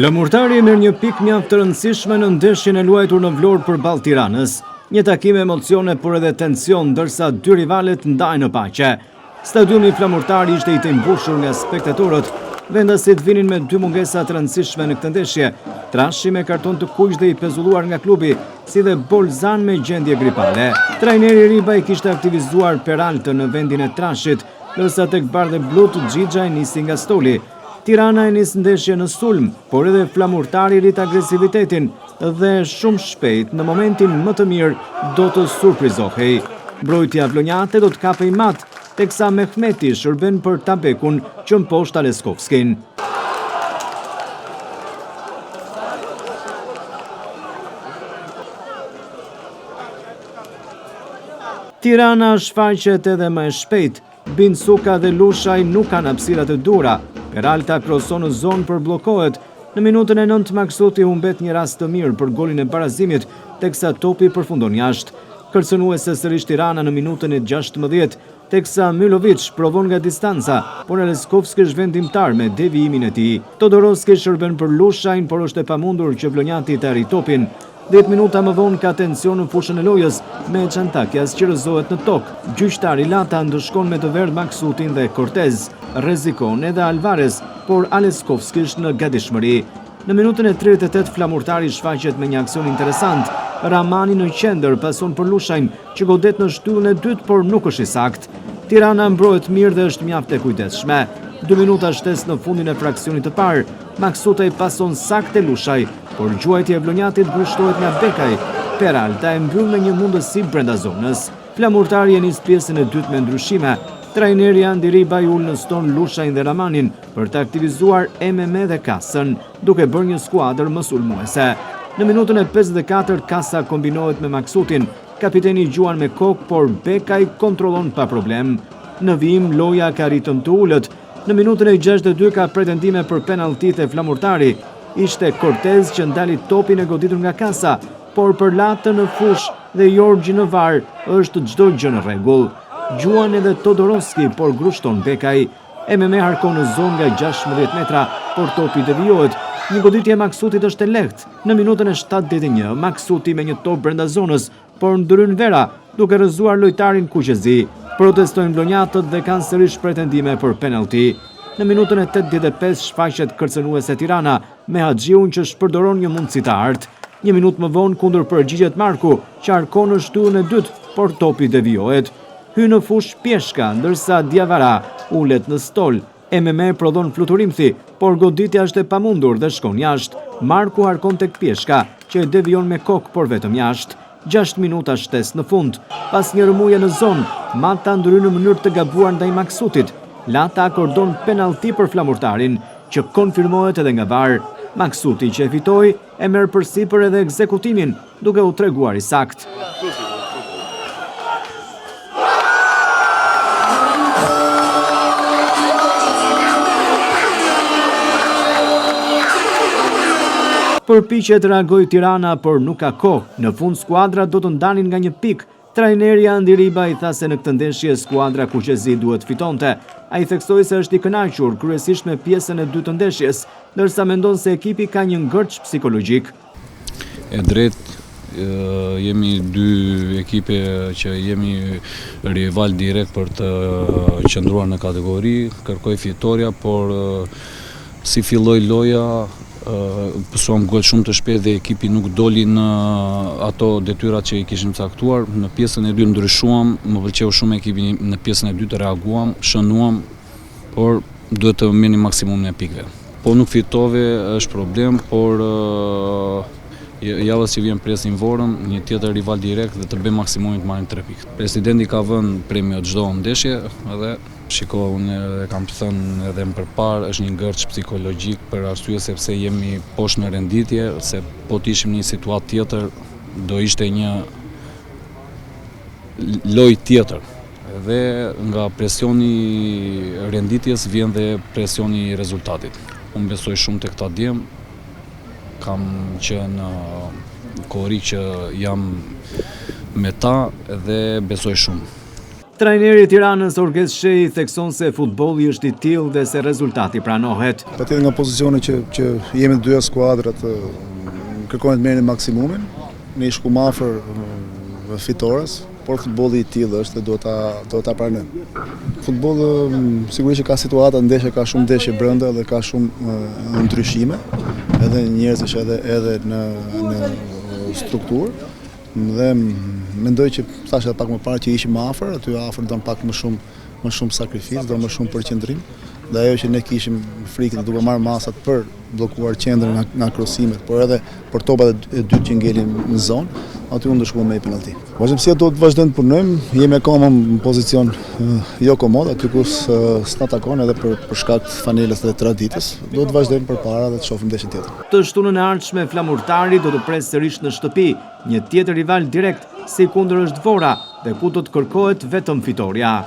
Flamurtari merr një pikë mjaft të rëndësishme në ndeshjen e luajtur në Vlorë përballë Tiranës. Një takim me emocione por edhe tension ndërsa dy rivalet ndahen në paqe. Stadiumi Flamurtari ishte i tejmbushur nga spektatorët. Vendasit vinin me dy mungesa të rëndësishme në këtë ndeshje, Trashi me karton të kuq dhe i pezulluar nga klubi, si dhe Bolzan me gjendje gripale. Trajneri Ribaj kishte aktivizuar Peraltën në vendin e Trashit, ndërsa tek bardheblutë Xhixha e nisi nga stoli. Tirana e nis ndeshjen në sulm, por edhe Flamurtari rrit agresivitetin dhe shumë shpejt në momentin më të mirë do të surprizohej. Mbrojtja vlonjate do të kapej mat, teksa Mehmeti shërben për Tabekun që mposht Aleskovskin. Tirana shfaqet edhe më e shpejtë, Binsuka dhe Lushaj nuk kanë hapësirat e duhura. Peralta kroson në zonë por bllokohet. Në minutën e nëntë Maksuti humbet një rast të mirë për golin e barazimit, teksa topi përfundon jashtë. Kërcënuese sërish Tirana në minutën e 16, teksa Mylovic provon nga distanca, por Aleskovski është vendimtar me devijimin e tij. Todoroski shërben për Lushajn, por është e pamundur që vlonjati të arrijë topin. 10 minuta më vonë ka tension në fushën e lojës, me Çantakias që rrëzohet në tokë. Gjyqtari Lata ndëshkon me të verdhë Maksutin dhe Cortez. Rrezikon edhe Alvarez, por Aleskovski është në gatishmëri. Në minutën e 38 Flamurtari shfaqet me një aksion interesant. Ramani në qendër pason për Lushajn, që godet në shtyllën e dytë, por nuk është i saktë. Tirana mbrohet mirë dhe është mjaft e kujdesshme. 2 minuta shtesë në fundin e fraksionit të parë, Maksutaj pason saktë te Lushaj, por gjuajtja e vlonjatit grushtohet nga Bekaj. Peralta e mbyll me një mundësi brenda zonës. Flamurtari e nis pjesën e dytë me ndryshime. Trajneri Andi Ribaj ul në stol Lushajn dhe Ramanin për të aktivizuar Ememe dhe Kasën, duke bërë një skuadër më sulmuese. Në minutën e 54 Kasa kombinohet me Maksutin, kapiteni gjuan me kokë, por Bekaj kontrollon pa problem. Në vijim loja ka ritëm të ulët, Në minutën e 62 ka pretendime për penallti te Flamurtari. Ishte Cortez që ndali topin e goditur nga Kasa, por për Latën në fushë dhe Jorgji në VAR është çdo gjë në rregull. Gjuan edhe Todoroski, por grushton Bekaj. Ememe harkon në zonë nga 16 metra, por topi devijohet. Një goditje e Maksutit është e lehtë. Në minutën e 71, Maksuti me një top brenda zonës, por ndërhyn Vera, duke rrëzuar lojtarin kuqezi. Protestojnë vlonjatët dhe kanë sërish pretendime për penallti. Në minutën e 85 shfaqet kërcënuese Tirana, me Haxhiun që shpërdoron një mundësi të artë. Një minutë më vonë kundërpërgjigjet Marku, që harkon në shtyllën e dytë, por topi devijohet. Hyn në fushë Pjeshka, ndërsa Diavara ulet në stol. Ememe prodhon fluturimthi, por goditja është e pamundur dhe shkon jashtë. Marku harkon tek Pjeshka, që e devijon me kokë, por vetëm jashtë. 6 minuta shtesë në fund. Pas një rrëmuje në zonë, Mata ndërhyn në mënyrë të gabuar ndaj Maksutit. Lata akordon penallti për Flamurtarin, që konfirmohet edhe nga VAR. Maksuti që e fitoi, e merr përsipër edhe ekzekutimin, duke u treguar i saktë. Përpiqet të reagojë Tirana, por nuk ka kohë. Në fund skuadrat do të ndanin nga një pikë. Trajneri Andi Ribaj tha se në këtë ndeshje skuadra kuqezi duhet fitonte. Ai theksoi se është i kënaqur kryesisht me pjesën e dytë të ndeshjes, ndërsa mendon se ekipi ka një ngërç psikologjik. E drejtë, jemi dy ekipe që jemi rival direkt për të qëndruar në kategori, kërkoj fitorja, por si filloi loja, pësuam gol shumë të shpejt dhe ekipi nuk doli në ato detyrat që i kishim caktuar. Në pjesën e dytë ndryshuam, më pëlqeu shumë ekipi në pjesën e dytë reaguam, shënuam, por duhet të merrnim maksimumin e pikëve. Po nuk fitove është problem, por javës që vjen presim Vorën, një tjetër rival direkt dhe të bëjmë maksimumin të marrim 3 pikë. Presidenti ka vënë premio çdo ndeshje dhe shiko unë e kam thënë edhe më përparë, është një ngërç psikologjik për arsye sepse jemi poshtë në renditje, se po të ishim në një situatë tjetër do ishte një lojë tjetër. Dhe nga presioni i renditjes vjen dhe presioni i rezultatit. Unë besoj shumë te këta djem, kam që në korrik që jam me ta dhe besoj shumë. Trajneri i Tiranës Orges Shehi thekson se futbolli është i tillë dhe se rezultati pranohet. Patjetër nga pozicioni që që jemi të dyja skuadrat kërkojnë të merrnin maksimumin. Ne ishim më afër fitores, por futbolli i tillë është dhe duhet ta duhet ta pranojmë. Futboll sigurisht që ka situata, ndeshje ka shumë ndeshje brenda dhe ka shumë ndryshime, edhe njerëzish edhe edhe në në strukturë. Dhe mendoj që thashë edhe pak më parë që ishim më afër, aty afër don pak më shumë më shumë sakrificë, do më shumë përqendrim. Dhe ajo që ne kishim frikë dhe duke marrë masat për bllokuar qendrën nga, nga krosimet, por edhe për topat e dytë që ngelin në zonë, aty u ndëshkuam me një penallti. Vazhdimësia duhet të vazhdojmë të punojmë, jemi akoma në pozicion jo komod, aty ku s'na takon edhe për për shkak të fanelës dhe traditës, duhet të vazhdojmë përpara dhe të shohim ndeshjen tjetër. Të shtunën e ardhshme Flamurtari do të presë sërish në shtëpi një tjetër rival direkt, sikundër është Vora dhe ku do të kërkohet vetëm fitorja.